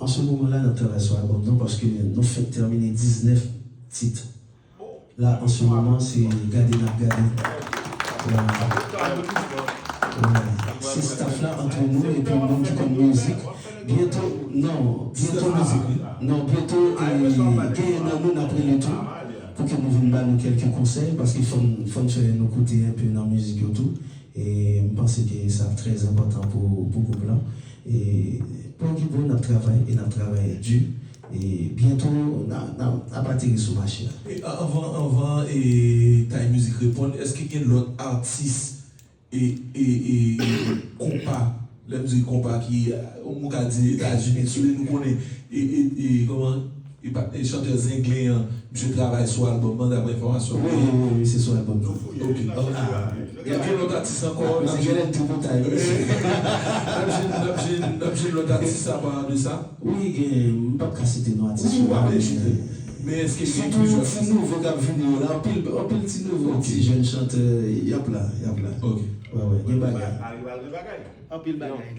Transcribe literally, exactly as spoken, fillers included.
An se moman la, n ap travay sou albòm nan paske nou fèk tèmine diznèf tit. La, an se moman, se gade n ap gade. Se staff la, antre nou, epi moun ki konn mizik. Byento, non, byento mizik, wi. Non, byento, e, genyen nan nou, n ap rele tou, pou ke nou vin ba nou kèlke konsèy, paske fò n, fò n fè nou koute enpe nan mizik yo tou. E m panse ke sa trè enpòtan pou, pou gwoup lan. E pou okipe w, n ap travay, e n ap travay di. E byento, n a, n a, n ap ateri sou mache a. E a- anvan, anvan e Tay Music reponn, èske gen lòt atis e, e, e, e konpa, lè m di konpa ki, e, moun ka di Etazini, sou li nou konnen, e, e, e, kòman, e, pa- e chantè Zenglen an, misye travay sou albòm nan, daprè enfòmasyon m Wi, wi, genyen. Wi, wi, se sou albòm nan. Ok. Ah, gen lòt atis ankò, n ap jwenn, n ap jwenn, n ap jwenn, n ap jwenn lòt atis apa de sa? Wi, gen, m p ap ka site non atis yo, men, men èske gen plizyè atis? Sitou ti nouvo k ap vini yo la, anpil, anpil ti nouvo, ti jèn chantè, y ap la, y ap la. Ok. Wè, wè, gen bagay. Anpil bagay.